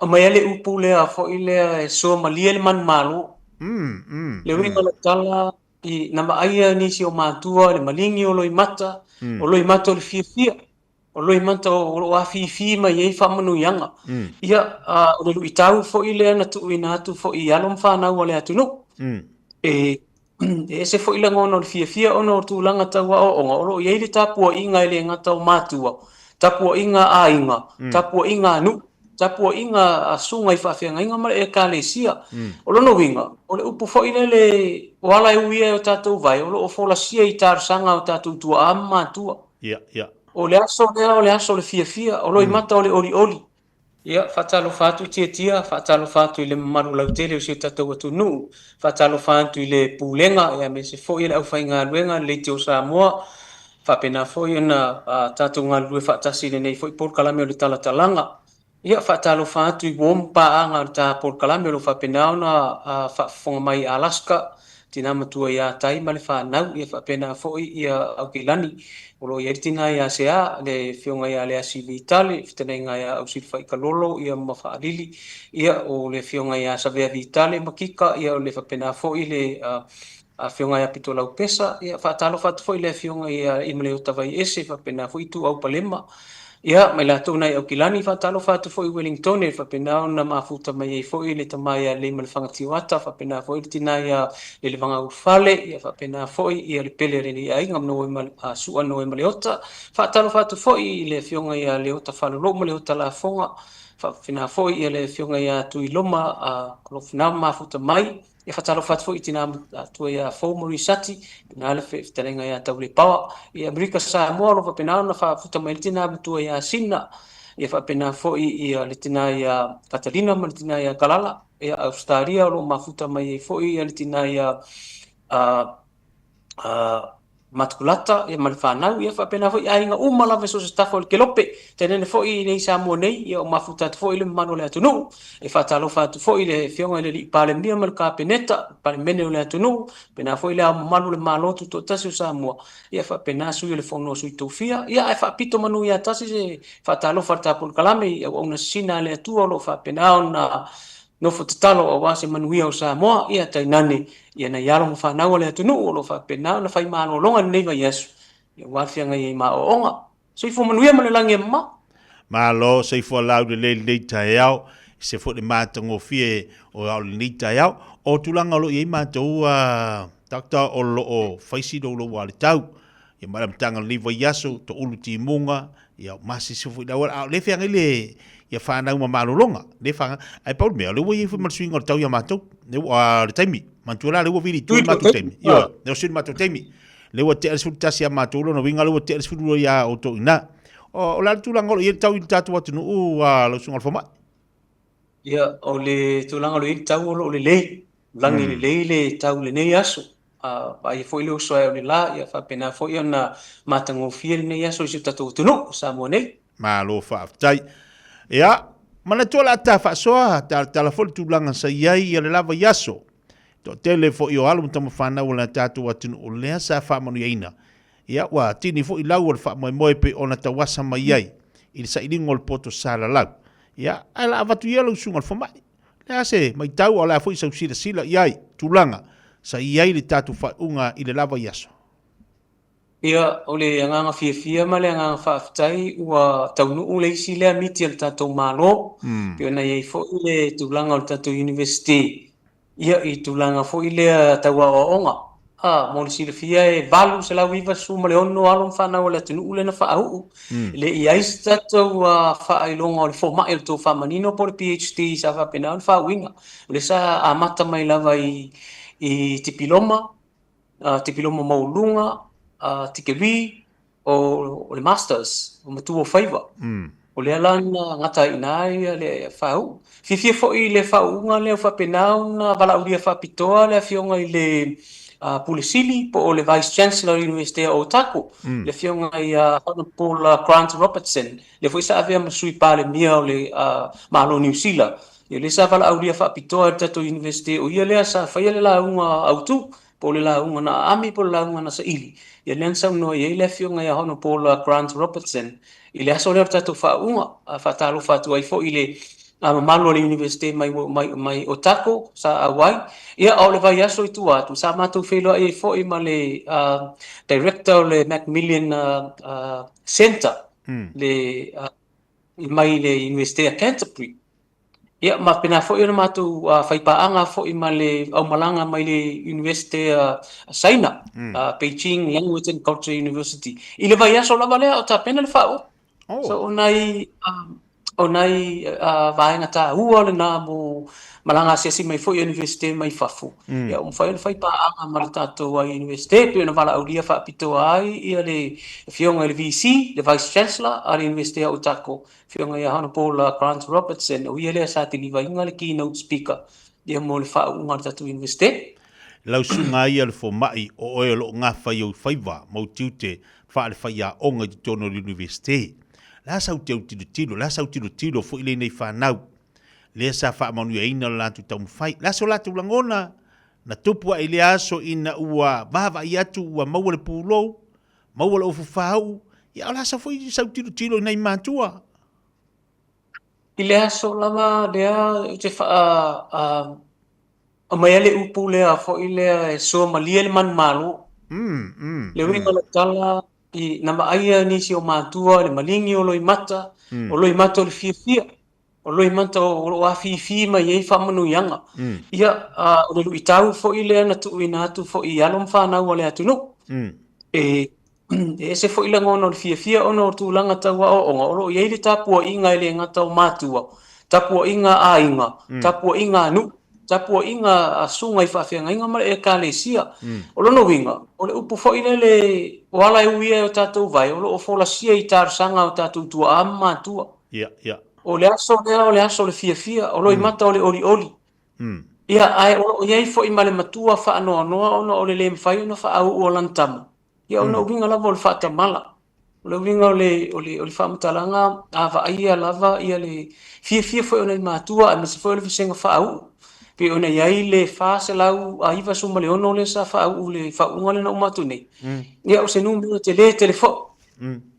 Aumai lava le upu lea foi lea e suamalie le manumalo. Le uiga o le tala, na vaaia nisi o matua le maligi o loimata, o loimata o le fiafia, o loimata o lo o afifi mai ai faamanuiaga. Ia, o le luitau foi lea na tuuina atu foi i alo ma fanau a le atunuu. E ese foi lagona o le fiafia ona o tulaga tau aoaoga o lo o i ai le tapuaiga e le gata o matua, tapuaiga a aiga, tapuaiga a nuu, tapuaiga a susuga i faafeagaiga ma le Ekalesia. O lona uiga, o le upu foi lele o ala e ui ai o tatou vae o lo o folasia i talosaga a o tatou tuaa ma matua. O le aso lea o le aso o le fiafia, o loimata o le olioli. Ia, faatalofa atu i Tiatia, faatalofa atu i le mamalu lautele o si o tatou atunuu, faatalofa atu i le Pulega, aemaise foi le aufaigaluega a le Leitio Samoa, faapena foi ona tatou galulue faatasi i lenei foi polokalame o le talatalaga. Ia, faatalofa atu i uo ma paaga o le ta polokalame o lo o faapena ona faafofoga mai i Alaska, tina matua ia Tai ma le fanau, ia faapena foi ia Aukilani, o lo o i ai le tina ia Sea, le afioga ia Leasi Vitale, fetalaiga ia Ausilafai Kalolo ia ma Faalili, ia o le afioga ia Savea Vitale ma Kika, ia o le faapena foi le afioga ia Pitolau Pesa, ia faatalofa atu foi i le afioga ia Imaleota Vaiese, faapena foi Ituau Palema, Ia, ma i latou na i Aukilani, faatalofa atu foi i Ueligitone, faapena ona mafuta mai ai foi le tama ia Leimalefanga Tioata, faapena foi le tina ia Lelevaga Ulufale, ia faapena foi ia le pele a lenei aiga Sua Noe Maleota. Faatalofa atu foi i le afioga ia Leota Falolou ma Leota Lafoga, faapena foi ia le afioga ia Tuiloma o lo o mafuta mai. E faatalofa atu foi i tina matua ia Fou Marie Sati, na le fetalaiga ia Taulepaoa. I Amerika Samoa o lo o faapena ona faafuta mai le tina matua ia Sina, ia faapena foi ia le tina ia Katalina ma le tina ia Kalala. Ia Ausetalia o lo o mafuta mai ai foi ia le tina ia Matukulata ma le fanau, ia faapena foi aiga uma lava i so o se tafa o le kelope. Tainane foi i inei i Samoa nei, ia o mafuta atu foi le mamalu o le atunuu. E faatalofa atu foi i le Afioga i le Alii Palemia ma le Kapeneta, le Palemene o le atunuu, faapena foi le Ao Mamalu o le Malo Tutoatasi o Samoa, ia faapena Sui o le Fono a Sui Tofia. Ia ae faapito manu ia tasi se faatalofa a le tatou polokalame i auauna sisina a le Atua o lo o faapena ona nofo tatalo aua se manuia o Samoa, ia tainane ia nai alo ma fanau a le atunuu o lo o faapena ona fai malologa i lenei vaiaso, aua le feagai ai ma aoaoga. Soifua manuia ma le lagi e mama. Malo, soifua laulelei i lenei taeao, ese foi le matagofie o ao lenei taeao. O tulaga o lo o i ai matou a Doctor o lo o fai si loulou a le tau. Ia ma le amataga o lenei vaiaso, toulu timuga, ia masisi foi le auala, a o lea e feagai le ia fanau ma malologa, lea e whanga, ai pau le mea, o lea ua i ai foi ma le suiga o le tau ia matou, lea ua, le taimi, manatua la, lea ua vili i tua le matou taimi, ioe, lea ua sui le matou taimi, lea ua tea le 11 ia matou, lona uiga lea ua tea le 12 ia outou i ina. O, o le a le tulaga o lo o i ai le tau i le tatou atunuu, a lau susuga i le fomai? Ia, o le tulaga o lo o i ai le tau o lo o lelei, lagi lelei le tau i lenei aso. Vaaia foi le oso ae o le la, ia faapena foi ona matagofie lenei aso i si o tatou atunuu o Samoa nei. Malo faafetai. Ia, manatua o le a ta faasoa, talatala foi le tulaga sa i ai ia le la vaiaso. Toatele foi o alo ma tamafanau o le tatou atunuu lea sa faamanuiaina. Ia, ua tini foi lau o le faamoemoe pei ona tauasa mai ai i le sailiga o le poto salalau. Ia, ae la avatu ia lau susuga i le fomai. Le a se matau a o le a foi sau silasila i ai tulaga sa i ai le tatou faaiuga i le la vaiaso? Ia, o le agaga fiafia ma le agaga faafetai ua taunuu le isi lea miti a le tatou Malo, pei ona i ai foi le tulaga o le tatou University Ia, i tulaga foi lea tau aoaoga, a, mo le silafia e 896 alo ma fanau a le atunuu lea na faauu. E le i ai se tatou faailoga o le fomai o le tofa manino po o le PhD sa faapena ona faauuina. O lea sa amata mai lava i tipiloma, tipiloma maualuluga, tikeri, o le Masters, o matua o faiva. O lea la na gata ai i ina ia le faauu. Fiafia foi i le faauuga lea ua faapena ona valaaulia faapitoa le afioga i le Pule Sili po o le Vice Chancellor o le Iunivesite o Otago, le afioga ia Honourable Grant Robertson, lea foi sa avea ma Sui Palemia o le Malo o Niu Sila. Ia lea sa valaaulia faapitoa e le tatou Iunivesite, o ia lea sa faia le lauga autu po o le lauga na aami po o le lauga na saili. Ia lea na saunoa i ai le afioga ia Honourable Grant Robertson i le aso lea o le tatou faauuga. Faatalofa atu ai foi i le mamalu a le Iunivesite mai mai mai Otago sa auai. Ia a o le vaiaso i tua atu sa matou feiloai ai foi ma le Director o le Macmillan Centre le mai le Iunivesite a Canterbury. Ia ma faapena foi ona matou faipaaga foi ma le aumalaga mai le Iunivesite a Saina, Beijing Language and Culture University. I le vaiaso lava lea o tapena le faauu. Oh. So o nai o nai vaega taua lena mo malaga asiasi mai foi i Iunivesite mai fafo. Ia ua mafai ona faipaaga ma le tatou Iunivesite pei ona valaaulia faapitoa ai ia le Afioga i le VC, le Vice Chancellor a le Iunivesite a Otago, Afioga ia Honourable Grant Robertson, o ia lea sa deliver-ina le keynote speaker ia mo le faauuga o le tatou Iunivesite. Lau susuga ia le fomai, o oe o lo o gafa i ou faiva ma ou tiute faale-faiaoga i totonu o le Iunivesite. Le a sau te au tilotilo, le a sau tilotilo foi lenei fanau lea sa faamanuiaina lo latou taumafai. Le a so latou lagona na tupu ae i lea aso ina ua vaavaai atu ua maua le pulou, maua le ofu faauu, ia o le a sau foi sau tilotilo i nai matua. I le aso lava lea ou te faa aumaia le upu lea foi lea e suamalie le manumalo. Le uiga o le tala, i, na vaaia nisi o matua le maligi o loimata, o loimata o le fiafia, o loimata o lo o afifi mai ai faamanuiaga. Ia, o le luitau foi lea na tuuina atu foi i alo ma fanau a le atunuu. E E ese foi lagona o le fiafia ona o tulaga tau aoaoga o lo o i ai le tapuaiga e le gata o matua, tapuaiga a aiga, tapuaiga a nuu, tapuaiga a susuga i faafeagaiga ma le Ekalesia. O lona uiga, o le upu foi lele o ala e ui ai o tatou vae o lo o folasia i talosaga a o tatou tuaa ma matua. O le aso lea o le aso o le fiafia, o loimata o le olioli. Ia, ae o lo o i ai foi ma le matua faanoanoa ona o le le mafai ona faauu o lana tama. Ia, o le uiga lava o le faatamala. O le uiga o le, o le, o le faamatalaga, a vaaia lava ia le fiafia foi o nai matua aemaise foi o le vasega faauu. Pei ona i ai le 496 lea sa faauu i le faauuga lea na uma atu nei. Ia, o se numera tele tele foi.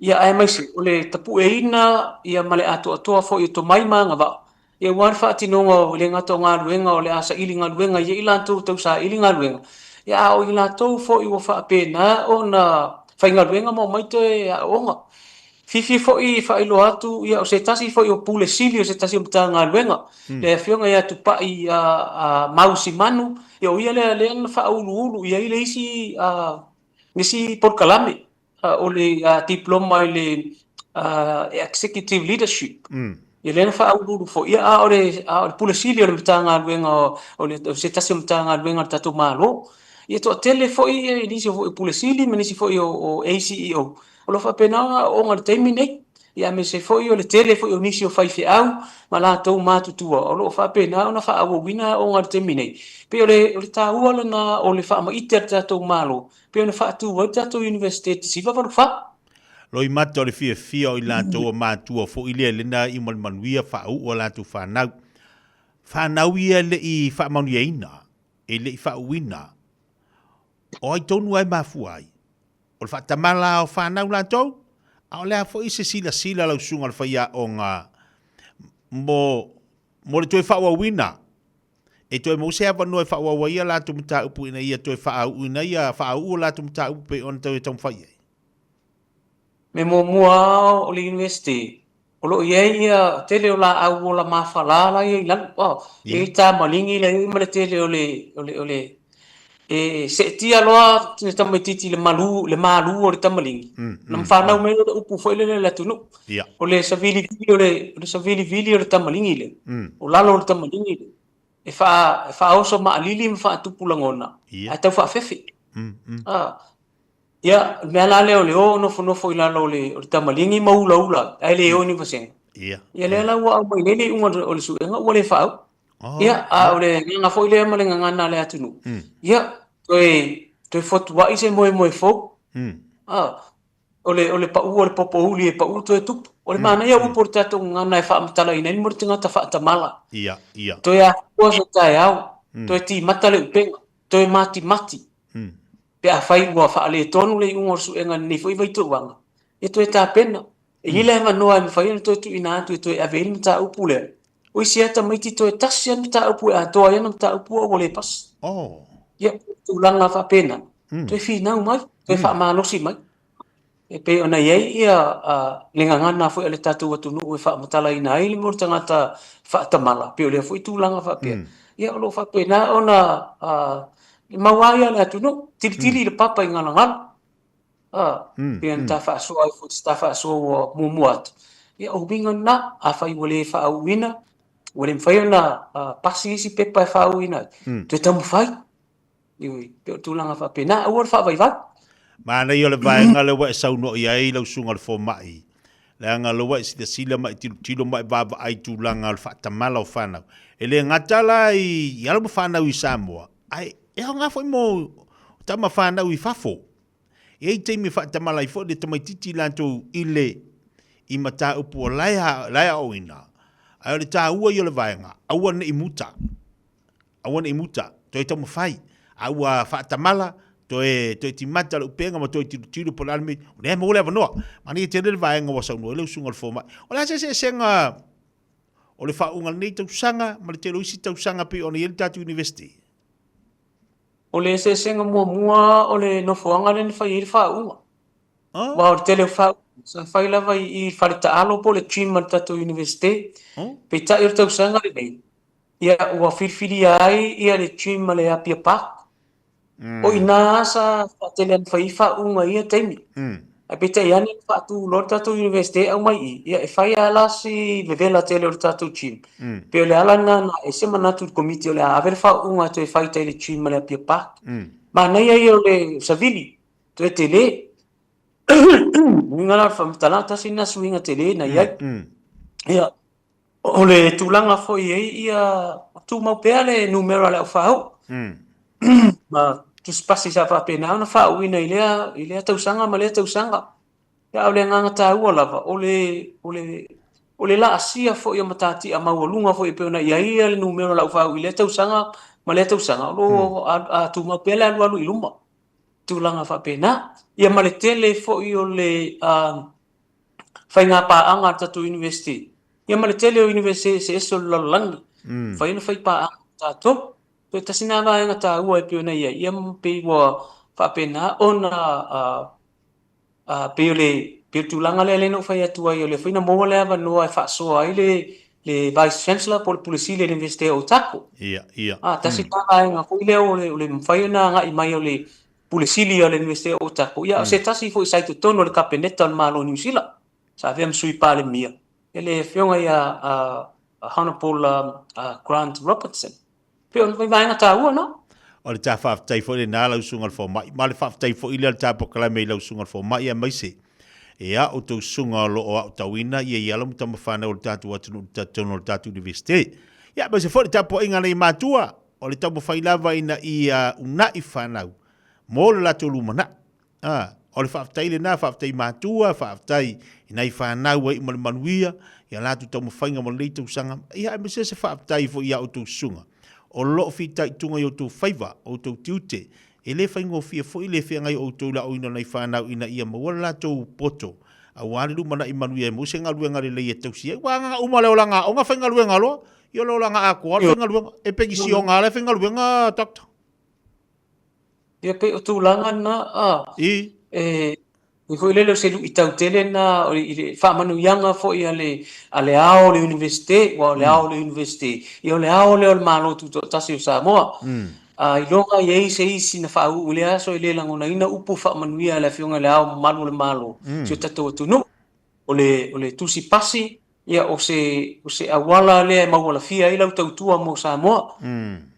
Ia, aemaise o le tapueina ia ma le atoatoa foi o tomai ma agavaa Ia aua le faatinoga o, e le gata o galuega o le a saili galuega i ai latou tau saili galuega, ia a o i latou foi ua faapena ona faigaluega ma omai toe aooga. Fiafia foi e faailoa atu, ia o se tasi foi o Pule Sili o se tasi o Matagaluega, le Afioga ia Tupai Mausimanu, ia o ia lea lea na faauluulu i ai le isi le isi polokalame. o le Diploma i le Executive Leadership. Ia lea na faauluulu foi, ia a o le, a o le Pule Sili o le Matagaluega o le, o se tasi o Matagaluega a le tatou Malo. Ia toatele foi ia nisi o foi Pule Sili ma nisi foi o ACEO o lo o faapena ona aooga i le taimi nei. Ia aemaise foi o le tele foi o nisi o faifeau ma latou matutua o lo o faapena ona faaauauina aoga i le taimi nei. Pei o le, o le taua lena o le faamaite a le tatou Malo pei ona faatu ai le tatou Iunivesite i te 1984. Loimata o le fiafia o i latou o matua foi lea lena iu ma le manuia faauu a latou fanau. Fanau ia e le i faamanuiaina, e le i faauuina. O ai tonu lava e mafua ai? O le faatamala o fanau latou? A o le a foi se silasila a lau susuga i le faiaoga mo, mo le toe faaauauina E toe maua se avanoa e faaauau ai a latou mataupu ina ia toe faaauuina ia faauu o latou mataupu pei ona toe taumafai i ai. Mea muamua lava o le Iunivesite, o lo o i ai ia tele o laau ola mafala la e i ai i lalo. Oh, e i ai tamaligi la e i ai ma le tele o le, o le, o le, e seetia loa le tamaitiiti i le malu, le malu o le tamaligi, ona fanau mai lea o le upu foi lele a le atunuu. O le savilivili o le, o le savilivili o le tamaligi lea, o lalo o le tamaligi lea, e faa, e faaoso maalili ma faatupu lagona, ae tau faafefe. Ia, o le mea la lea o le o nofonofo i lalo o le, o le tamaligi ma ulaula, ae le o ni vasega. Ia lea la ua aumai nei le iuga o le suega ua le faauu. Ia, a o le agaga foi lea ma le gagana a le atunuu, ia, toe, toe fotuai se moemoe fou. O le, o le pau o le popouli e pau toe tupu. O le manaia o upu o le tatou gagana e faamatalaina ai mo le tagata faatamala. Ia, ia. Toe afua se taeao, toe timata le upega, toe matimati. Pe afai ua faaletonu le iuga o le suega i lenei foi vaitauaga, ia toe tapena. E i ai le avanoa e mafai ona toe tuuina atu e toe ave ai le mataupu lea. O isi lava tamaiti toe tasi lava le mataupu e atoa ai ana mataupu a ua le pasi. Oh. Ia, tulaga faapena, toe finau mai, toe faamalosi mai. E pei ona i ai ia le gagana foi a le tatou atunuu e faamatalaina ai le mea o le tagata faatamala, pei o lea foi tulaga faapea. Ia o lo o faapena ona maua ai le atunuu, tilitili i le papa i galagala. Pei ona ta faasoa ai foi i se ta faasoa ua muamua atu. Ia o uiga lena, afai ua le faauuina, ua le mafai ona pasi isi pepa e faauuina ai, toe taumafai. Ioe, pei o tulaga faapena, aua le faavaivai. Manaia o le vaega lea ua e saunoa i ai lau susuga i le fomai, leaga o lea ua e silasila ma e tilotilo ma e vaavaai i tulaga o le faatamala o fanau. E le gata la i alo ma fanau i Samoa, ae e aoga foi mo tama fanau i fafo. E i ai taimi e faatamala ai foi le tamaitiiti latou i le i mataupu o la e la e aoaoina, ae o le taua ia o le vaega, aua ne i muta. Aua ne i muta, toe taumafai, a ua faatamala, toe, toe timata le upega ma toe tilotilo po o le a le mea, o lea e maua le avanoa. Manaia tele le vaega ua saunoa ai lau susuga i le fomai. O le a se eseesega o le faauuga o lenei tausaga ma le tele o isi tausaga pei ona i ai le tatou University? O le eseesega muamua o le nofoaga lea na fai ai le faauuga. Oh. Aua o le tele o faauuga sa fai lava i i fale taalo po o le gym a le tatou Iunivesite. Oh. Peitai o le tausaga lenei, ia ua filifilia ai ia le gym a le Apia Park. O i ina sa faatele ona fai ai faauuga i ia taimi. Ae peitai ane na faatu loa le tatou Iunivesite aumai i i, ia e fai lava la si vevela tele o le tatou gym. Pei o le ala lena na ese manatu i le Komiti o le a ave le faauuga e toe fai i tai i le gym a le Apia Park. Manaia ia o le savili, toe tele. Uiga la o le faamatalaga, tasi lena suiga tele na i ai. Ia, O le tulaga foi e i ai ia tumau pea le numera o le aufāu ma tusipasi sa faapena ona faauuina i lea, i lea tausaga ma lea tausaga. A o le agaga taua lava, o le, o le, o le laasia foi o matatia maualuga foi e pei ona i ai le numera o le aufāu i lea tausaga ma lea tausaga, o lo o tumau pea le alualu i luma, tulaga faapena. Ia ma le tele foi o le faiga paaga a le tatou University, ia ma le tele o University eseese o le lalolagi, mafai ona fai paaga ma tatou. Toe tasi lena vaega taua e pei ona i ai, ia pei ua faapena ona pei o le pei o le tulaga lea na ou fai atu ai, o lea foi na maua le avanoa e faasoa ai le le Vice Chancellor po o le Pule Sili o le Iunivesite o Otago. Ia, ia. Tasi lena vaega foi lea o le mafai ona agai mai o le Pule Sili o le Iunivesite o Otago, ia o se tasi foi sa i totonu o le Kapeneta o le Malo o Niu Sila, sa avea ma Sui Palemia, ia le Afioga ia Honourable Grant Robertson. Pei o ni vaega taua na. O le ta faafetai foi lena lau Susuga i le Fomai, ma le faafetai foi lea o le ta polokalame i lau Susuga i le Fomai aemaise ia outou susuga o lo o aotauina ia i alo ma tama fanau o le tatou atunuu i totonu o le tatou Iunivesite. Ia aemaise foi le tapuaiga a nai matua O le taumafai lava ina ia una'i fanau mo le latou lumanai. A, o le faafetai lena, faafetai i matua, faafetai i nai fanau ua iu ma le manuia i a latou taumafaiga mo lenei tausaga, ia aemaise se faafetai foi i a outou susuga o lo o fitaituga i outou faiva, outou tiute. E le faigofie foi le feagai o outou i le aoina o nai fanau ina ia maua le latou poto aua le lumanai manuia e maua se galuega lelei e tausi ai. Ua agaga uma le olaga aoga faigaluega loa. Ia o le olaga atoa le faigaluega. E penisioga lava le faigaluega, Doctor. Ia pei o tulaga na, a, I. e, e foi lele o se luitau tele na i le faamanuiaga foi a le, a le ao o le Iunivesite, aua o le ao o le Iunivesite, ia o le ao lea o le Malo Tutoatasi o Samoa. A iloga i ai se isi na faauu i lea aso e le lagonaina upu faamanuia a le Afioga i le Ao Mamalu o le Malo, si o tatou atunuu. O le, o le tusi pasi, ia o se, o se auala lea e maualafia ai lau tautua mo Samoa.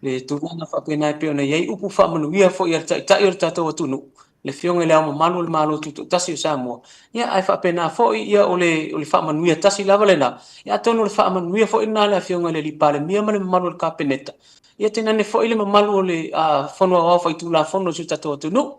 Le tulaga faapena e pei ona i ai upu faamanuia foi a le Taitai o le tatou atunuu, le Afioga i Le Ao Mamalu o le Malo Tutoatasi o Samoa. Ia ae faapena foi ia o le, o le faamanuia tasi lava lena. Ia atonu o le faamanuia foi lena a le Afioga i le Alii Palemia ma le mamalu o le Kapeneta. Ia tainane foi le mamalu o le Fono Aoao Faitulafono o si o tatou atunuu.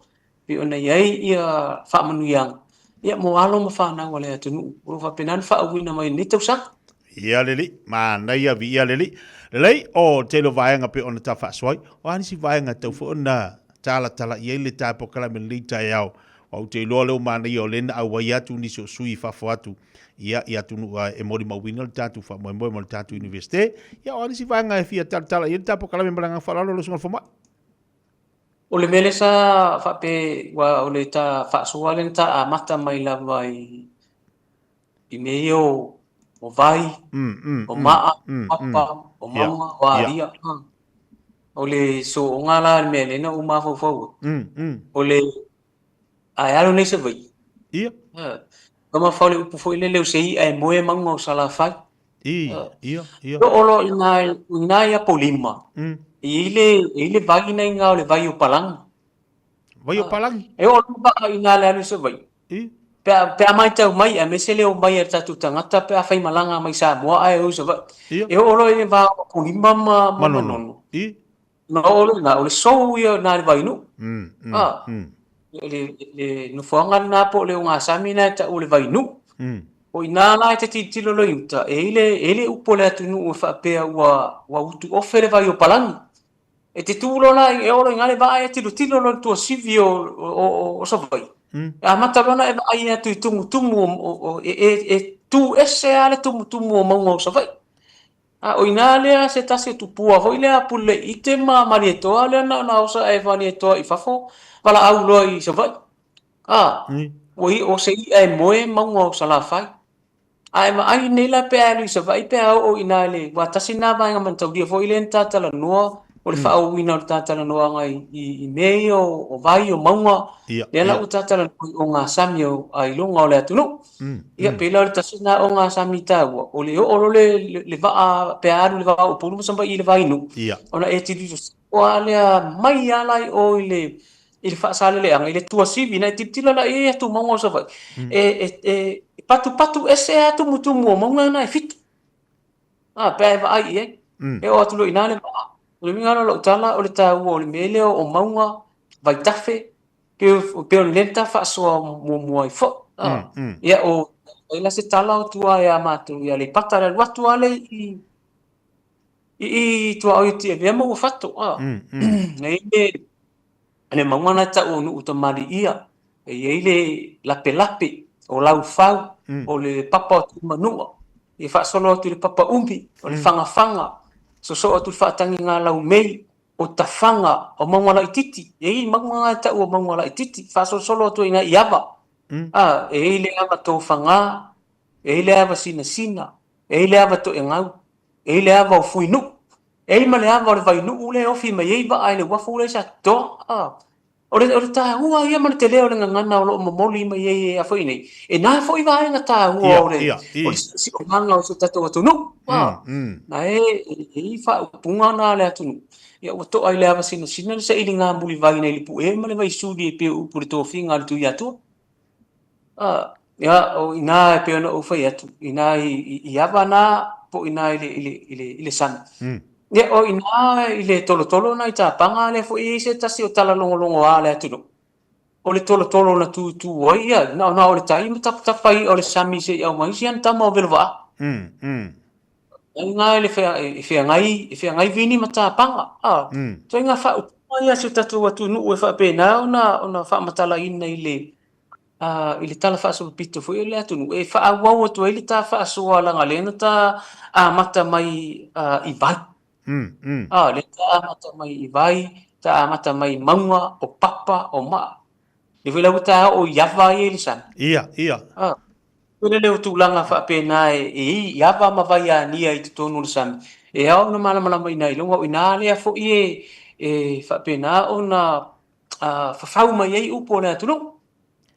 pei ona i ai ia faamanuiaga ia mo alo ma fanau a le atunuu o lo o faapena ona faauuina mai i lenei tausaga. Ia lelei, manaia viia lelei. Lelei, o le tele o vaega pei ona ta faasoa ai, o a nisi vaega e tatau foi ona talatala i ai le ta polokalame i lenei taeao Aua ou te iloa lea ua manaia o lea na auai atu nisi o sui i fafo atu, ia, i atunuu e molimauina le tatou faamoemoe ma le tatou Iunivesite. Ia, o a nisi vaega e fia talatala i ai le ta polokalame ma le agaga faaaloalo lau Susuga i le Fomai? O le mea lea sa faapea, aua o le ta faasoa lea na ta amata mai lava i i mea ia o vai, o maa, o papa, o mauga, o alia. O le sooga la le mea lea na ou mafaufau ai, o le ae alu nei Savaii. Ia. Mafaufau le upu foi lele o se i'a e moe mauga o Salafai. Ia, ia, ia. Oo loa i ina i Apolima, e i ai le vai lena i ina o le vai o Palagi. Vai o Palagi? E oo loa vaa i ina le alu i Savaii. Pe a, pe a matau mai, aemaise le omai a tatou tagata pe a faimalaga mai Samoa ae o i Savaii. E oo loa i le va o Apolima ma, ma Manono. Ona oo loa i ina, o le sou ia na i le Vainuu. Le, le nofoaga lena po o le ogasami lena e tau o le Vainuu. O i ina la e te tilotilo loa i uta, e i ai le, e i ai le upu a le atunuu e faapea ua, ua utuofe le vai o Palagi. E te tu loa la, e oo loa i ina le vaa e tilotilo loa i le tuasivi o Savaii. E amata loa ona e vaai atu i tumutumu o, e tu ese lava le tumutumu o mauga o Savaii. A o ina lea se tasi o tupua foi lea a Puleite ma Malietoa lea na ona oso ae Malietoa i fafo, valaau loa i Savaii. A, ua i, o se i'a e moe mauga o Salafai. A e vaai nei la pe a alu i Savaii pe a oo i ina i le, aua tasi lena vaega mataulia foi lea na ta talanoa, o le faaauauina o le ta talanoaga i mea ia o vai, o mauga, lea la ua ta talanoa i ogasami ailoga o le atunuu. Ia pei la o le tasi lena ogasami taua, o le oo loa le vaa pe a alu i le va o Upolu ma Savaii i le Vainuu, ona e tilotilo lava lea mai lava la i o i le i le faasaleleaga, i le tuasivi, na e tilotilo la i ai atu mauga o Savaii, e patupatu ese lava tumutumu o mauga na e fitu. A, pe a e vaai i ai. E oo atu loa i ina le vaa. O le uiga la o lau tala, o le taua o le mea lea o mauga, vaitafe, pei o le mea na ta faasoa muamua ai foi. Ia, o ai la se tala o tua ia matou i Aleipata, le alu atu lava lea i i tuaoi o Tiavea ma Uafato. E i ai le mauga lena e tau o Nuutamalii, e i ai le lapelape, o Laufau, o le papa o Tuimanua, e faasolo atu i le papa umi, o le Fagafaga, sosoo atu i le faatagiga a Laumei, o Tafaga, o mauga laitiiti, e i ai mauga na e tau o mauga laitiiti, faasolosolo atu ai i ina i Ava, e i ai le ava Tofaga, e i ai le ava Sinasina, e i ai le ava Toegau, e i ai le ava o Fuinuu, e i ai ma le ava o le Vainuu lea e ofi mai ai vaa i le uafu lea i Satitoa. O le, o le taua ia ma le tele o le gagana o lo o momoli mai ai e a foi nei, e na foi vaega taua o le, o le siosiomaga o si o tatou atunuu. Na e, e i ai faaupuga na a le atunuu, ia ua to'a i le ava sinasina le sailiga mulivai nai le pue ma le vaisuli e pei o upu i le tofiga a le Tuiatua. Ia, o i ina e pei ona ou fai atu, i ina i ava na po o ina i le, i le, i le, i le sami. Ia, o i ina i le tolotolo na i Tapaga lea foi e i ai se tasi o talalogologoa a le atunuu. O le tolotolo na tutū ai ia, na ona o le tai ma tapatapa i'a o le sami se i aumai si ana tama o Velovaa. Ituaiga e feagai, e feagai vini ma tapaga. Ituaiga faaupuga ia a si o tatou atunuu e faapena ona faamatalaina i le i le tala faasolopito foi o le atunuu e faaauau atu ai le ta faasoa leaga lea na ta amata mai i vai. Lea ta amata mai i vai, ta amata mai i mauga, o papa, o maa. Lea foi la ua ta oo i ava ia i le sami. Ia, ia. Koe lele o tulaga faapena e i ai i ava ma vai ania i totonu o le sami, e ao ona malamalama ina iloga o i ina lea foi e faapena ona fafau mai ai upu o le atunuu.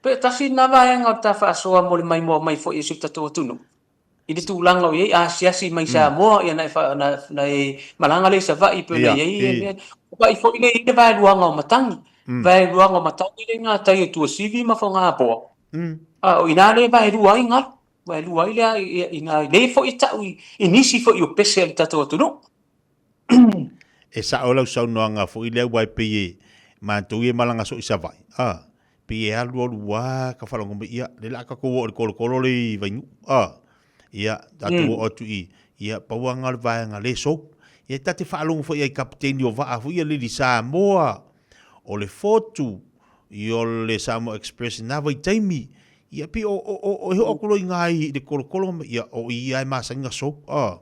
Pe tasi lena vaega o le ta faasoa mo le maimoa mai foi e si o tatou atunuu i le tulaga o i ai asiasi mai Samoa, ia na e malaga lea i Savaii pei ona i ai mea. Savaii foi lea e i ai le vaeluaga o matagi, vaeluaga o matagi lea i gatai o Tuasivi ma Fogapoa. A o i ina lea e vaelua ai galu, vaelua ai lea i ina lea foi e tau i nisi foi o pese a le tatou atunuu. E sao lau saunoaga foi lea aua e pei e matou ia e malaga soo i Savaii, a, pei e alu alu a ka faalogo mai, ia, lea o le a tatou oo i le tolotolo lea i Vainuu, a, ia, tatou oo atu i i, ia, pau lava lena o le vaega lea e sou. Ia, ta te faalogo foi i ai i kapeteni o vaa foi ia le Samoa, o le Fotu. i o le Samoa Express i na vaitaimi, ia pei o, o, o, o e oo atu loa i ina i le kolokolo ma, ia o i lava e masani ona sou. A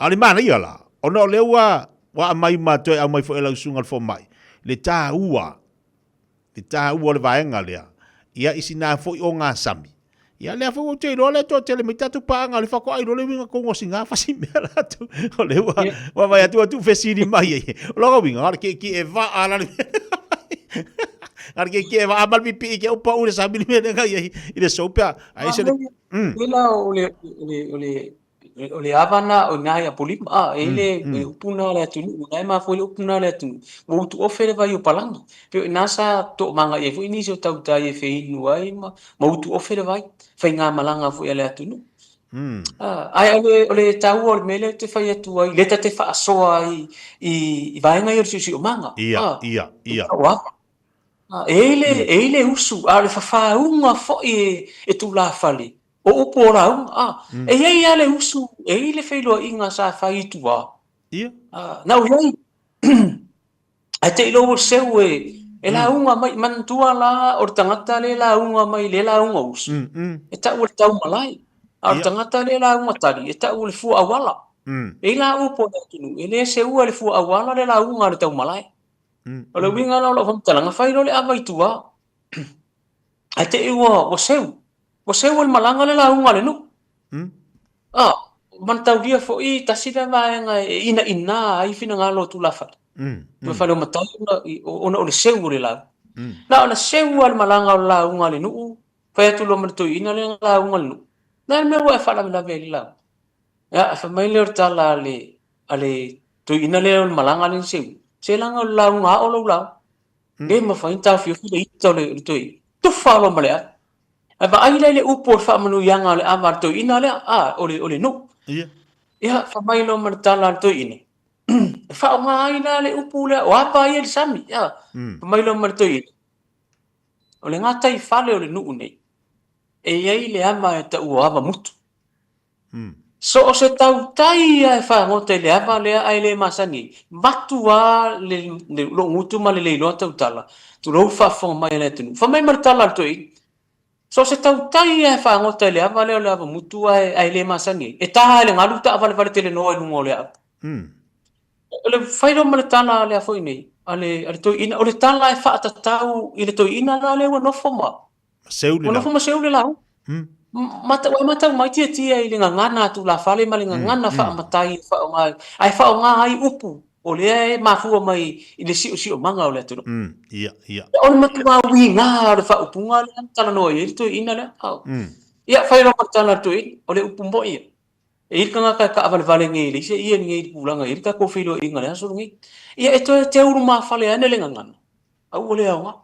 o le manaia la, ona o lea ua, ua aumai ma toe aumai foi e lau susuga i le fomai, le taua, le taua o le vaega lea, ia i sina foi ogasami. Ia lea foi ua ou te iloa lea toatele mai tatou paaga o le faatoa iloa le uiga tonu o sina fasimea latou. O lea ua ua vaai atu ua tuufesili mai ai. O lona uiga, na o le tietie vaa la le na o le tietie vaa ma le pipii ke upa ule sami le mea lea na i ai i le soap a ai se le Ela o le o le o le O le ava na o ina i Apolima, a, e i le mm. upu na le atunuu, na e mafua le upu na le atunuu. Ua utu ofe le vai o Palagi. Pei o ina sa toamaga i ai foi nisi o tautai e feinu ai ma, ma utu ofe le vai, faigamalaga foi a le atunuu. Ae o le, o le taua o le mea lea ou te fai atu ai, lea ta te faasoa ai i, i vaega ia o le siosiomaga. Ia, ia, ia. O ava. E i ai le, e i ai le usu, a o le fafauga foi e, e tulafale, O upu o lauga, a. E i ai lava le usu, e i ai le feiloaiga sa fai i tua. Ia. A, na ou i ai, ae te i loa ua seu e, e lauga mai, manatua la o le tagata lea e lauga mai lea lauga usu, e tau o le taumalae. A o le tagata lea e lauga tali, e tau o le fua auala. E i ai la upu a le atunuu, e le seua e le fua auala le lauga a le taumalae. O le uiga la o lau faamatalaga, fai loa le ava i tua, ae te i ua, ua seu. Ua seu e le malaga le lauga a le nuu. A, manataulia foi tasi lea vaega e inaina ai finagalo o tulafale. Tulafale o matai ona, ona o le seu o le lauga. Na ona seu lava le malaga o le lauga a le nuu, fai atu loa ma le toeaina lea na lauga le nuu. O le a le mea ua e faalavelave ai i le lauga? Ia, fai mai lea o le tala a le, a le toeaina lea o le malaga lea na seu, se leaga o le lauga ao lau lauga. Le mafai ona taofiofi le ita o le toeaina. Tufa loa ma le ava. Ae vaai la i le upu o le faamanuiaga o le ava a le toeaina lea, a, o le, o le nuu. Ia. Ia, fai mai loa ma le tala a le toeaina, e faaaoga ai la le upu lea, o ava ia i le sami. Ia, fai mai loa ma le toeaina, o le gataifale o le nuu nei, e i ai le ava e tau o Avamutu. So o se tautai lava e fagota i le ava lea ae le masani ai, vatu lava le, le, lou gutu ma le leiloa tautala, tulou le faafofoga mai a le atunuu. Fai mai ma le tala a le toeaina, so o se tautai lava e fagota i le ava lea o le ava mutu ae, ae le masani ai, e ta e le galu taavalevale telenoa i luga o le aau. O le fai loa ma le tala a lea foi nei, a le, a le toeaina, o le tala e faatatau i le toeaina la lea ua nofo ma, Seu le Ua nofo ma seu le lauga. Mata, ua matau mai tiatia i le gagana a tulafale ma le gagana faamatai e faaaoga ai, ae faaaoga ai upu o lea e mafua mai i le siosiomaga o le atunuu. Ia, ia. O le matua uiga o le faaupuga lea na talanoa i ai le toeaina lea. Ia, fai loa ma le tala a le toeaina, o le upu moi ia. E i ai le tagata e taavalevale nei e leai se ie nei i le tulaga e i ai le tatou feiloaiga i le aso lenei. Ia e toe teulumafale ane le gagana, a ua le aoga.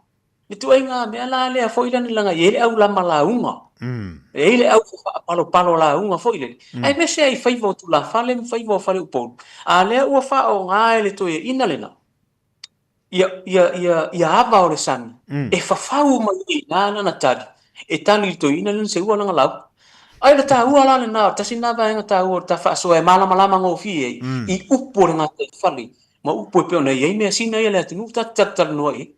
Le ituaiga mea la lea foi lea leaga e i ai le au lama lauga. E i ai le au faapalopalo lauga foi lele. Aemaise ai faiva o tulafale ma faiva o faleupolu. A lea ua faaaoga e le toeaina lena ia, ia, ia, ia ava o le sami e fafau mai ai i ina lana tali, e tali i le toeaina lea na seua lana lauga. Ae o le taua la lena, o le tasi lena vaega taua o le ta faasoa e malamalama gofie ai i upu o le gataifale ma upu e pei ona i ai measina ia a le atunuu ta te talatalanoa i ai.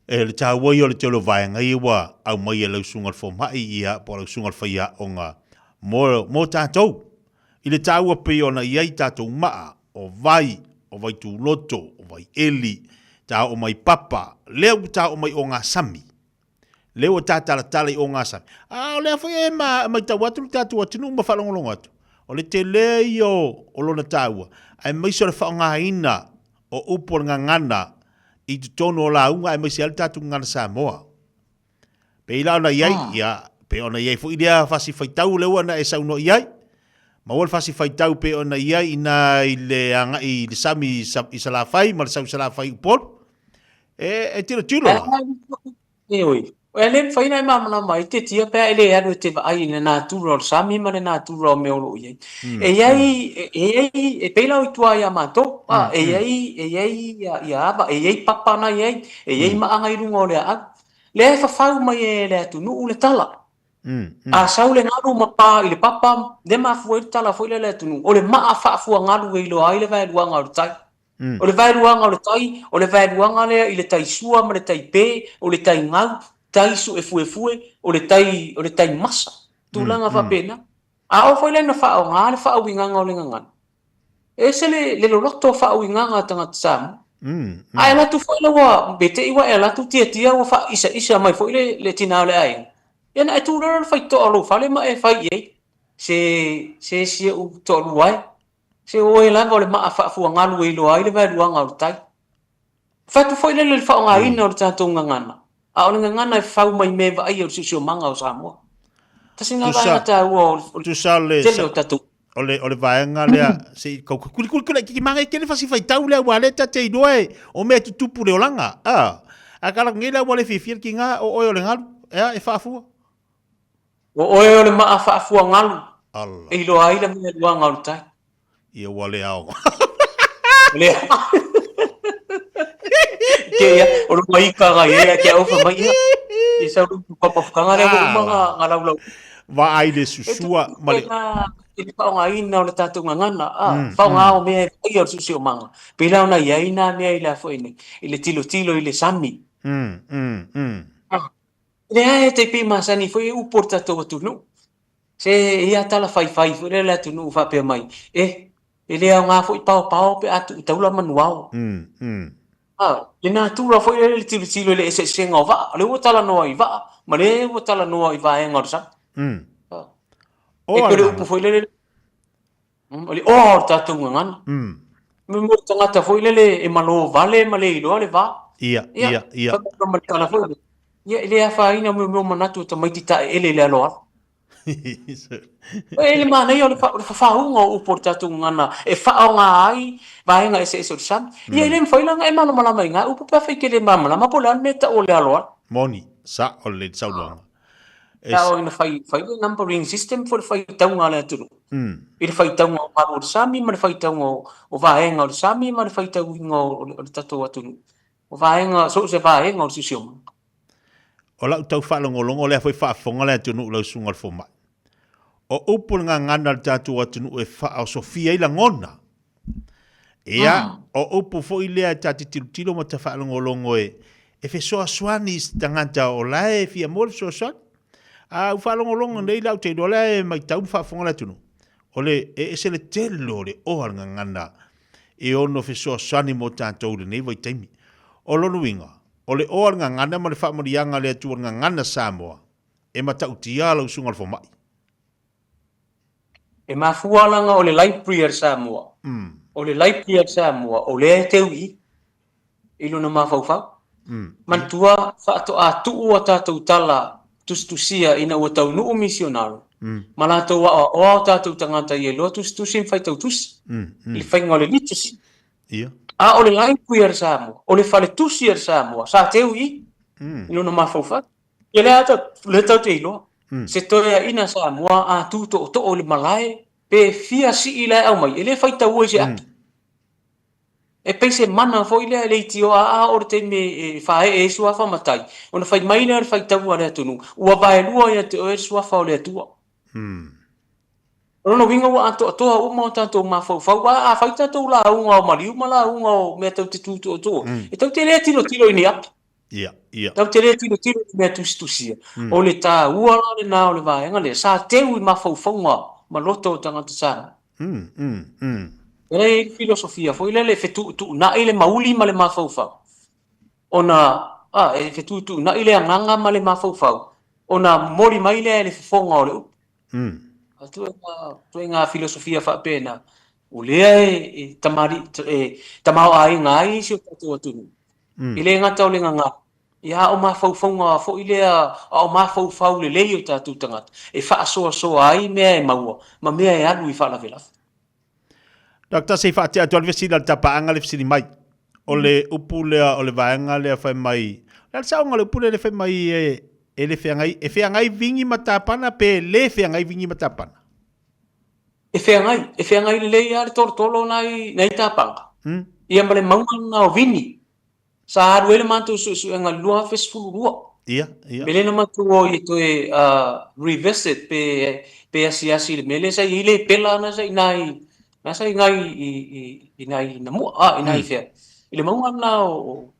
E le taua ia o le tele o vaega ia ua aumai e lau susuga i le fomai ia po o lau susuga i le faiaoga mo, mo tatou. I le taua pei ona i ai tatou maa, o vai, o vai tūloto, o vai eli, ta oo mai papa, lea ua ta oo mai ogasami. Lea ua ta talatala i ogasami. A o lea foi e ma, maitau atu le tatou atunuu ma faalogologo atu, o le tele ia o, o lona taua, aemaise o le faaaogaina o upu o le gagana i totonu o lauga aemaise ai le tatou gagana Samoa. Pei la ona i ai, ia, pei ona i ai foi lea fasi faitau lea ua na e saunoa i ai. Maua le fasi faitau pei ona i ai ina i le agai i le sami i Salafai ma le sau i Salafai i Upolu. E, e tilotilo la. Ioe. E le mafai ona e malamalama ai te tia pe a e le alu e te vaai i le natura o le sami ma le natura o mea o lo o i ai. E i ai, e i ai, e pei la o i tua ia matou, a, e i ai, e i ai ia, ia ava, e i ai papa na i ai, e i ai maaga i luga o le aau. Lea e fafau mai e le atunuu le tala. A sau le galu ma pa i le papa, lea e mafua ai le tala foi lea a le atunuu, o le maa faafuagalu e iloa ai le vaeluaga o le tai. O le vaeluaga o le tai, o le vaeluaga lea i le tai sua ma le tai pe, o le tai gau, tai suefuefue, o le tai, o le tai masa, tulaga faapena. A oo foi la ina faaaoga le faauigaga o le gagana, e ese le, le loloto o faauigaga a tagata Samoa. A e alu atu foi la ua, pe te i ua e alu atu tiatia ua faaisaisa mai foi le, le tina o le aiga, ia ona e tu loa lea i le faitotoa o lou fale ma e fai i ai, se, se si ou toalua e, se o oe lava o le maa faafuagalu e iloa ai le vaeluaga o le tai. Fai atu foi lele i le faaaogaina o le tatou gagana, a o le gagana e fau mai mea e vaaia o le siosiomaga o Samoa. Tasi lena vaega taua o le tele o tatou. O le, o le vaega lea, se i kau kuli kuli kuli kiki manga kele fasi faitau lea ua le tate iloa e o mea tutupu le olaga. A, a kala ngi la ua le fiafia ki ngā o oe o le ngalu, ea e faafua. O oe o le maa faafua ngalu, e iloa ai le mea luaga o le tai. Ia ua le ao. Le Ke ia, o lo mai ka ga ia ke au fa mai ia. Ia sa lu pa pa fukanga le uma nga nga lau lau. Va ai le susua ma le i le faaaogaina o le tatou gagana, a, faaaoga o mea e faia o le siosiomaga. Pei la ona i ai nā mea i le a foi nei, i le tilotilo i le sami. Leai, e tai pei masani foi e upu o le tatou atunuu. Se ia tala faifai foi lea le atunuu faapea mai, eh, e le aoga foi paopao pe a tuu taula manuao. A, le natura foi lea le tilotilo i le eseesega o vaa, o lea ua talanoa i vaa, ma lea ua talanoa i vaega o le sami. A, e pei o le upu foi lele, O le oa o le tatou gagana. Mo le tagata foi lele e malo vale ma le iloa le va. Ia, ia, ia. Ia, ma le tala foi lele. Ia, e le afaina mea o manatu o tamaiti taeele i le aloalo. E le manaia o le fafauga o upu o le tatou gagana e faaaoga ai vaega eseese o le sami. Ia, e le mafai la ona e malamalama i na upu pe afai e te le malamalama po o le a le mea e tau o le aloalo. Moni, sao lelei le saunoaga. Sa oo ina fai, fai le numbering system po o le faitauga a le atunuu. I le faitauga o malu o le sami ma le faitauga o vaega o le sami ma le faitauina o le tatou atunuu. O vaega, so o se vaega o le siosiomaga. O lau tau faalogologo lea foi faafofoga le atunuu i lau susuga i le fomai. O upu o le gagana a le tatou atunuu e faaosofia ai lagona. Ia, o upu foi lea ta te tilotilo ma ta faalogologo e, e fesoasoani i se tagata o la e fia maua le fesoasoani. A u faalogologo nei la ou te iloa la e matau ma faafofoga le atunuu, o le, e ese le tele o le oa o le gagana e ono fesoasoani mo tatou i lenei vaitaimi. O lona uiga, o le oa o le gagana ma le faamanuiaga a le Atua i le gagana Samoa, e matautia lau susuga i le fomai. E mafua leaga o le library a le Samoa, o le library a le Samoa o lea e teu i i, i lona mafaufau. Manatua faatoa tuu a tatou tala tusitusia ina ua taunuu misionare ma latou aoaoa o tatou tagata ia iloa tusitusi ma faitau tusi i le faiga o le literacy. A o le library a le Samoa, o le faletusi a le Samoa sa teu i i, i lona mafaufau. Ia lea lea tatou te iloa. Se toeaiina Samoa a tu tootoo i le malae, pe fia sii la e aumai, e le faitaua i se ata. E pei se mana foi lea e leitioa a oo i le taimi e faaee ai suafa matai, ona fai mai lea o le faitaua a le atunuu, ua vaelua ia te oe le suafa o le Atua. O lona uiga ua atoatoa uma o tatou mafaufau. A a fai tatou lauga o maliu ma lauga o mea tatou te tu tootoo, e tatou te le tilotilo i ni ata. Ia, ia. Tatou te le tilotilo i mea tusitusia. O le taua la lena o le vaega lea, sa teu i mafaufauga ma loto o tagata Samoa. E i ai le filosofia foi lele e fetuutuunai le mauli ma le mafaufau, ona, a, e fetuutuunai le agaga ma le mafaufau, ona momoli mai lea e le fofoga o le upu. Ituaiga filosofia faapena, o lea e e tamaoaiga ai si o tatou atunuu. E le gata o le gagana, ia a o mafaufauga foi lea, a o mafaufau lelei o tatou tagata e faasoasoa ai mea e maua ma mea e alu i faalavelave. Doctor, se i faatea atu lava le fesili a le tapaaga le fesili mai. O le upu lea, o le vaega lea fai mai, o le a le saoga o le upu lea le fai mai e, e le feagai, e feagai vigi ma tapana pe le feagai vigi ma tapana? E feagai, e feagai lelei lava le tolotolo nai, nai tapaga, ia ma le mauga lena o vini. Sa alu ai le matou suesuega i le 2012. Ia, ia. Mea lea na matou o ai e toe revisit pe, pe asiasi i le mea lea sa i ai le pela na sa i ina i Na sa i nai i nai Namua, a i nai fea, i le mauga lena o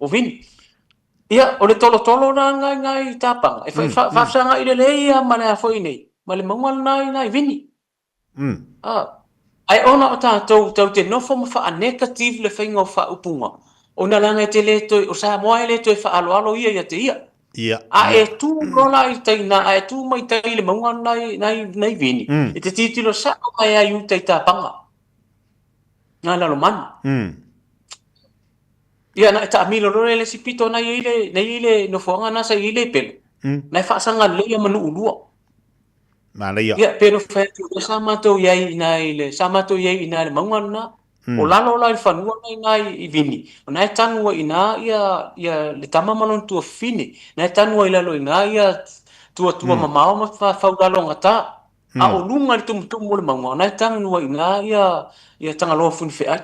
o Vini. Ia, o le tolotolo la lena i nai Tapaga, e faafesagai lelei lava ma le a foi nei, ma le mauga lena i nai Vini. A, ae ona o tatou tatou te nofo ma faa-negative le faiga o faaupuga, ona leaga e te le toe, o Samoa e le toe faaaloalo ia ia te ia. Ia, A e tu loa la i tai ina, a e tu mai tai i le mauga lena i Vini, e te tilotilo sao mai lava i uta i Tapaga, na i Lalomanu. Ia na e taamilo loa lea i le isi pito na i ai le, na i ai le nofoaga na sa i ai le pele, na e faasaga lelei lava ma Nuulua. Manaia. Ia, pei ona fai atu, lea sa matou i ai i ina i le, sa matou i ai i ina i le mauga lena. O lalo la i le fanua la i ina i Vini, o na e tanu ai i ina ia, ia le tama ma lona tuafafine. Na e tanu ai i lalo i ina ia tuatua mamao ma faulalogata. A o luga i le tumutumu o le mauga, o na e tanu ai i ina ia, ia Tagaloa Funifeai.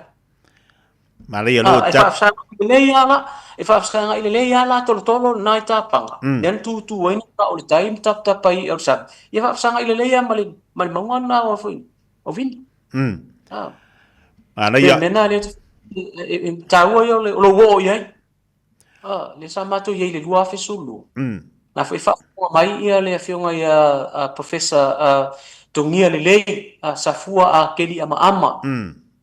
Manaia loa E faafesagai lelei lava la, e faafesagai lelei lava la tolotolo lena i Tapaga, lea na tutu ai na o le tai ma tapatapa ai i'a o le sami, ia faafesagai lelei lava ma le ma le mauga lena o foi o Vini. Manaia. O le mea lena lea e taua ia o lou oo i ai. Ah, lea sa matou i ai i le 2012. Na foi faafofoga mai ia le afioga ia Professor Togia Lelei Safua Akeliamaama.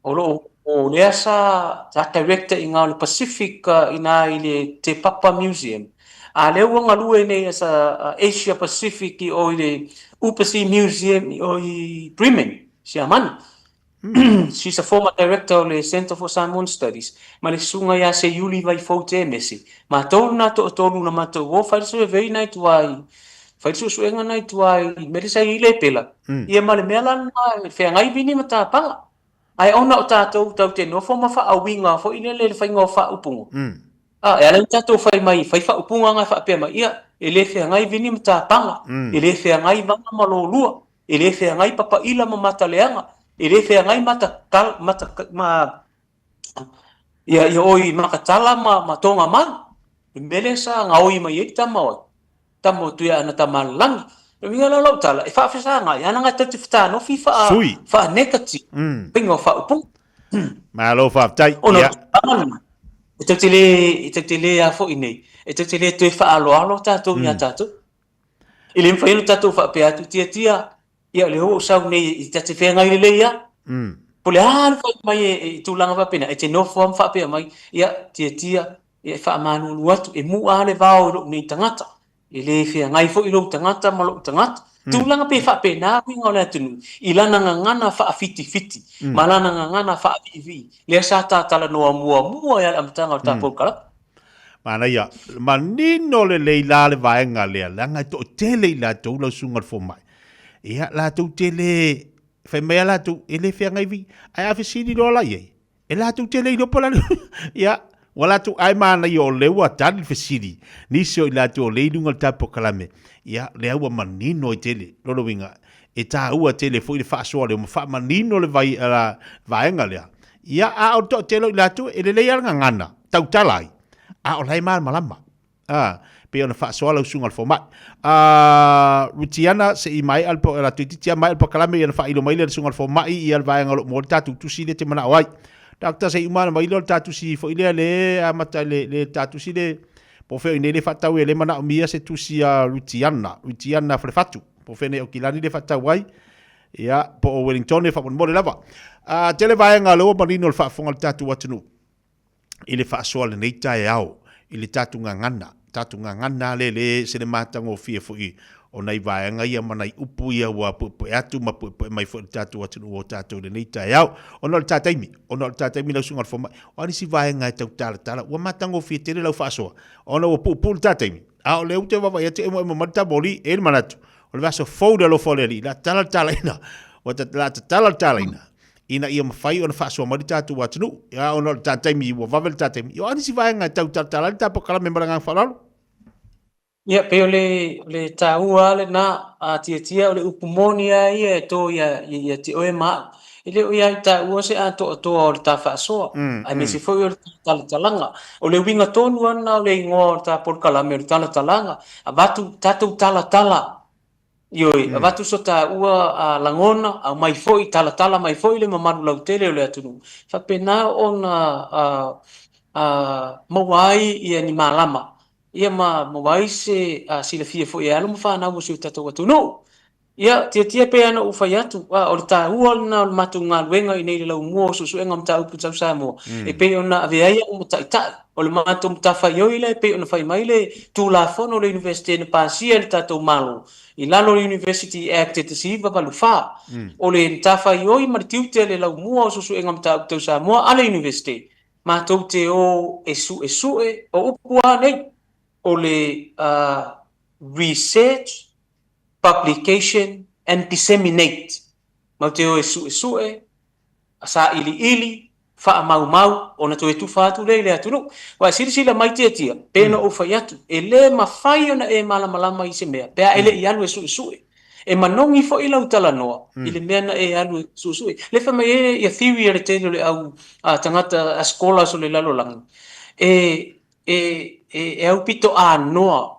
O lo o lea sa director i ina o le Pacific i ina i le Te Papa Museum. A lea ua galue nei as a Asia Pacific i o i le Uebersee Museum i o i Bremen, Siamani. She's a former director o le Centre for Samoan Studies ma le susuga ia Seiuli Vaifou Temesi. Matou lena toatolu na matou o fai le survey na i tua i fai le suesuega na i tua i mea lea sa i ai Lepela. Ia ma le mea la lena e feagai Vini ma Tapaga. Ae ona o tatou tatou te nofo ma faauiga foi lele i le faiga o faaupuga. A, e ala ona tatou fai mai, fai faaupuga na e faapea mai, ia, e le feagai Vini ma Tapaga, e le feagai Vaga ma Lolua. E le feagai papaila ma mataleaga, e le feagai mata, mata, ma, ia, ia oi makatala ma, ma togamau. Le mea lea sa gaoi mai ai le tama o ai, tama o Tuiaana Tamaalelagi. O le uiga la o lau tala, e faafesagai, a leaga tatou te fetanofi faa, Sui. faa negative, faiga o faaupuga. Malo faafetai. Ona o le tulaga lena, e tatou te le, e tatou te le a foi nei, e tatou te le toe faaaloalo tatou ia tatou. E le mafai ona tatou faapea atu, Tiatia, ia o lea ua ou sau nei ta te feagai lelei lava. Po o le a le fai mai i tulaga faapena, e te nofo lava ma faapea mai, ia, Tiatia, ia e faamalulu atu, e mu'a lava le vao i lou nei tagata. E le feagai foi lou tagata ma lou tagata. Tulaga pe faapena uiga o le atunuu i lana gagana faafitifiti ma lana gagana faaviivii, lea sa ta talanoa muamua i le amataga o le tatou kalaka. Manaia, manino lelei la le vaega lea, leaga e toatele i latou lau susuga i le fomai. Ia, latou te le, fai mai lava latou, e le feagai vi, ae a fesili loa la i ai, e latou te le iloa po o le a le, ia, ua latou, ae manaia o lea ua tali le fesili, nisi o i latou o lea e i luga o le tatou polokalame, ia, lea ua manino ai tele, lona uiga, e taua tele foi le faasoa lea ma faamanino le vai, la, vaega lea. Ia, a o le toatele o i latou, e lelei lava le gagana, tautala ai, a o la e malamalama. A, pei ona faasoa lau susuga i le fomai. A, Rutiana, se i maea le, la toeitiiti lava maea le polokalame ia ona faailo mai lea e le susuga i le fomai ia le vaega o lo o maua ai le tatou tusi lea e te manao ai. Doctor, se i uma ona mai lea o le ta tusi foi lea le amata i le, le ta tusi le, po o fea o i inei le faatau ai lea e manaomia se tusi a Rutiana, Rutiana Falefatu, po o fea nei Aukilani lea e faatau ai. Ia, po o Wellingtone faamolemole lava. A, tele vaega o lea ua manino i le faafofoga a le tatou atunuu i le faasoa lenei taeao i le tatou gagana, tatou gagana lea le ese le matagofie foi o nai vaega ia ma nai upu ia ua puepue atu ma puepue mai foi i le tatou atunuu o tatou i lenei taeao. Ona o le ta taimi, ona o le ta taimi lau susuga i le fomai, o a nisi vaega e tau talatala, ua matagofie tele lau faasoa ona ua puupuu le ta taimi, a o lea ou te vaavaai atu e emoemo mai le ta moli, e i ai le manatu, o le vaiaso fou le alofa o le Alii, la tatala le talaina, ua la tatala le talaina, ina ia mafai ona faasoa mai le tatou atunuu. Ia, ona o le ta taimi, ua vave le ta taimi. Ia, o a nisi vaega e tau talatala ai le ta polokalame ma le agaga faaaloalo? Ia, pei o le, o le taua lava lena, a tiatia o le upu moni lava ia e to ia, ia te oe ma au. E le o ia i taua se atoatoa o le ta faasoa, aemaise foi o le ta talatalaga. O le uiga tonu lava lena o le igoa o le ta polokalame o le talatalaga, avatu tatou talatala. Ioe, avatu so taua lagona, aumai foi, talatala mai foi le mamalu lautele o le atunuu, faapena ona maua ai ia ni malama, ia ma maua ai se silafia foi e alo ma fanau o si o tatou atunuu. Ia, tiatia pei ona ou fai atu, o le taua lena o le matou galuega i inei i le laumua o suesuega o mataupu tau Samoa, e pei ona avea ai au ma taitai. O le matou matafaioi lea e pei ona fai mai le Tulafono o le Iunivesite na pasia e le tatou Malo i lalo o le University Act 1984. O le matafaioi ma le tiute o le laumua o suesuega o mataupu tau Samoa a le Iunivesite, matou te o e suesue, o upu lava nei, o le research, publication and disseminate, matou te o e suesue, sailiili, faamaumau, ona toe tufa atu lea i le atunuu. Aua e silasila mai Tiatia, pei ona ou fai atu, e le mafai ona e malamalama i se mea pe a e le i alu e suesue. E manogi foi lau talanoa i le mea na e alu e suesue. Lea e fai mai ai ia theory a le tele o le au tagata a scholars o le lalolagi, e, e, e aupito anoa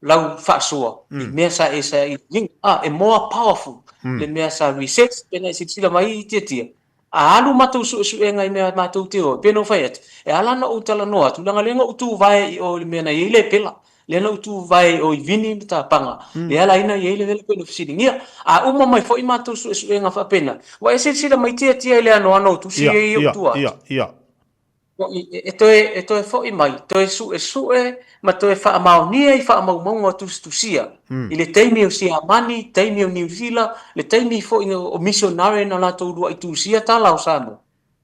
lau faasoa i mea sa e sailiiliga. Ah, e more powerful le mea sa research pena e silasila mai i Tiatia. A alu matou suesuega i mea matou te o ai, pei ona ou fai atu, e ala ona ou talanoa atu, leaga lea na ou tuvae i o i le mea na i ai le pela, lea na ou tuvae i o i Vini ma Tapaga, lea e ala ai ona i ai le mea lea pei ona fesiligia. A uma mai foi matou suesuega faapena, ua e silasila mai Tiatia i le anoano o tusi ia i ou tua atu. E toe, e toe foi mai, toe suesue ma toe faamaonia i faamaumauga o tusitusia i le taimi o Siamani, taimi o Niu Sila, le taimi foi o misionare na latou uluai tusia tala o Samoa,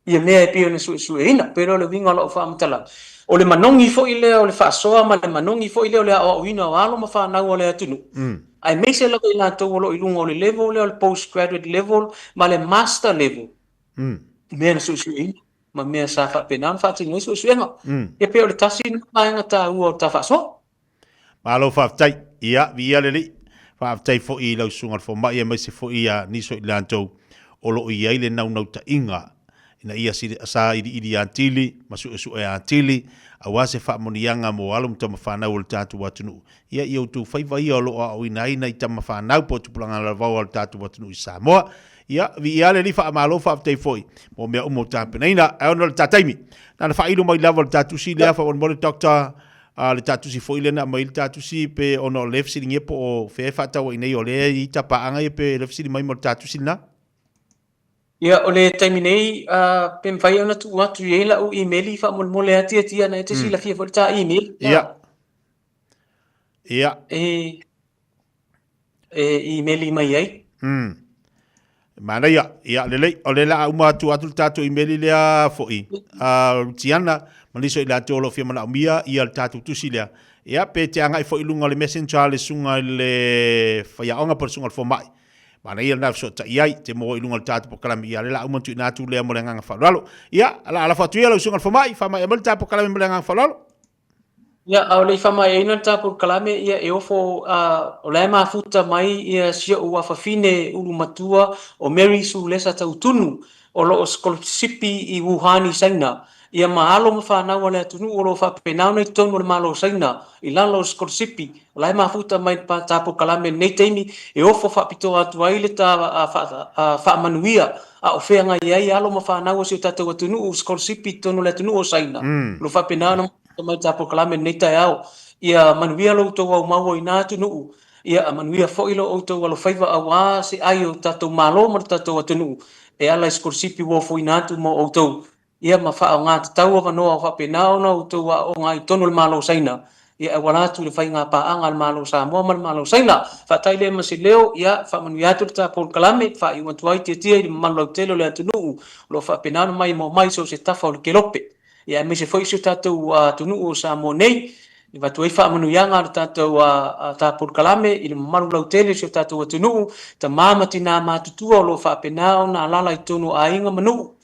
ia mea e pei ona suesueina. Pei o le uiga o lau faamatalaga, o le manogi foi lea o le faasoa ma le manogi foi lea o le aoaoina o alo ma fanau a le atunuu, aemaise lava i latou o lo o i luga o le level lea o le postgraduate level ma le master level, mea na suesueina. ma mea sa faapena ona faatino ai suesuega. Ia pei o le tasi lena vaega taua o le ta faasoa. Malo faafetai. Ia, viia le Alii. Faafetai foi i lau Susuga i le Fomai aemaise foi ia nisi o i latou o lo o i ai le naunautaiga ina ia sailiili atili ma suesue atili aua se faamanuiaga mo alo ma tamafanau o le tatou atunuu. Ia, i outou faiva ia o lo o aoaoina ai nai tamafanau po o tupulaga lavao a le tatou atunuu i Samoa. Ia, viia le Alii, faamalo, faafetai foi mo mea uma ua tapenaina. Ae ona o le ta taimi, na ona faailo mai lava o le ta tusi lea, faamolemole Doctor, a le ta tusi foi lea na aumai le ta tusi, pe ona o lea fesiligia po o fea e faatau ai nei, o lea e i ai tapaaga ia pe lea fesili mai mo le ta tusi lena. Ia, o le taimi nei, pe mafai ona tuu atu i ai lau imeli faamolemole ati ati ana e te silafia foi le ta imeli. Ia. Ia. E e imeli mai ai. Manaia, ia lelei, o lea o le a uma atu atu le tatou imeli lea foi, a Rutiana, ma nisi o i latou o lo o fia manaomia ia le tatou tusi lea. Ia, pe te agai foi i luga o le messenger a le susuga i le faiaoga po o le susuga i le fomai. Manaia lena e fesootai ai, te maua i luga o le tatou polokalame, ia o lea o le a uma ona tuuina atu lea mo le agaga faaaloalo. Ia, o le a lafo atu ia lau susuga i le fomai, faamaea mai le ta polokalame mo le agaga faaaloalo. Ia, a o le i faamaeaina le ta polokalame, ia e ofo, a, o la e mafuta mai ia si ou afafine ulu matua o Mary Sue Lesa Tautunu, o lo o sikolasipi i Wuhan i Saina, ia ma alo ma fanau a le atunuu o lo o faapena ona i totonu o le Malo o Saina i lalo o sikolasipi, o la e mafuta mai le ta polokalame i lenei taimi e ofo faapitoa atu ai le ta faamanuia a o feagai ai alo ma fanau a si o tatou atunuu sikolasipi i totonu o le atunuu o Saina, o lo o faapena ona mai ta polokalame i lenei taeao. Ia manuia lo outou aumau o i na atunuu, ia manuia foi lo outou alofaiva aua se ai o tatou Malo ma lo tatou atunuu e ala i sikolasipi ua ofoina atu mo outou, ia ma faaaoga tatau avanoa o faapena ona outou aooga ai i totonu o le Malo o Saina, ia e auala atu i le faiga paaga a le Malo o Samoa ma le Malo o Saina. Faata'i lea ma se leo, ia faamanuia atu le ta polokalame, faaiu atu ai Tiatia i le mamalu lautele o le atunuu o lo o faapena ona maimoa mai i so o se tafa o le kelope. Ia aemaise foi si o tatou atunuu o Samoa nei, e avatu ai faamanuiaga a le tatou ta polokalame i le mamalu lautele o si o tatou atunuu, tama ma tina matutua o lo o faapena ona alaala i totonu o aiga ma nuu,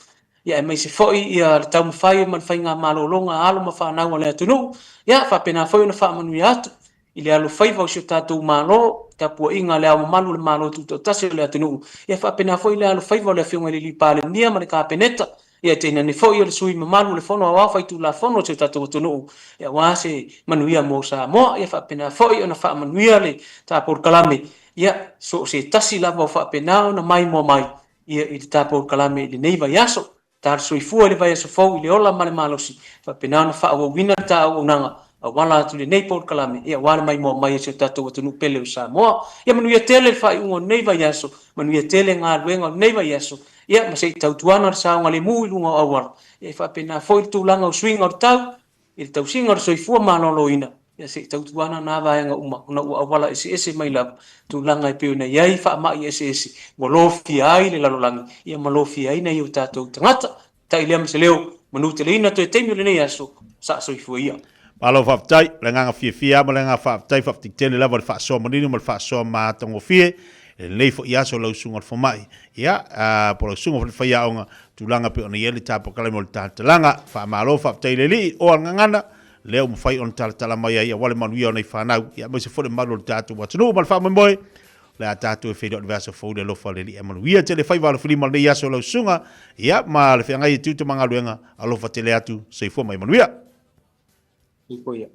ia aemaise foi ia le taumafai ma le faiga malologa a alo ma fanau a le atunuu, ia faapena foi ona faamanuia atu i le alofaiva o si o tatou Malo, tapuaiga a Le Ao Mamalu o le Malo Tutoatasi o le atunuu, ia faapena foi le alofaiva o le Afioga i le Alii Palemia ma le Kapeneta. Ia tainane foi o le sui mamalu o le Fono Aoao Faitulafono o si o tatou atunuu, ia aua se manuia mo Samoa. Ia faapena foi ona faamanuia le ta polokalame, ia so o se tasi lava o faapena ona maimoa mai ia i le ta polokalame i lenei vaiaso. Talo soifua i le vaiaso fou i le ola ma le malosi, faapena ona faaauauina le ta auaunaga auala atu i lenei polokalame, ia aua le maimoa mai a si o tatou atunuu pele o Samoa. Ia manuia tele le faaiuga o lenei vaiaso, manuia tele galuega o lenei vaiaso, ia ma se i tautuana le saogalemu i luga o auala, ia e faapena foi le tulaga o suiga o le tau, i le tausiga o le soifua maloloina, ia se i tautuana na vaega uma ona ua auala eseese mai lava tulaga e pei ona i ai faamai eseese ua lofia ai le lalolagi, ia ma lofia ai nai o tatou tagata. Tai lea ma se leo, manuteleina toe taimi o lenei aso, saa soifua ia. Malo faafetai, o le agaga fiafia lava ma le agaga faafetai, faafetai tele lava i le faasoa manino ma le faasoa matagofie i lenei foi aso lau Susuga i le Fomai, ia, po o lau Susuga foi i le Faiaoga, tulaga pei ona i ai le tapokalaima o le talatalaga. Faamalo faafetai i le Alii, o a le gagana, lea ua mafai ona talatala mai ai aua le manuia o nai fanau, ia aemaise foi le mamalu o le tatou atunuu ma le faamoemoe, o le a tatou e feiloai i le vaiaso fou i le alofa o le Alii. Ia manuia tele faiva alofilima o lenei aso lau Susuga, ia, ma le feagai e tiute ma galuega, alofa tele atu, soifua ma ia manuia. Soifua ia.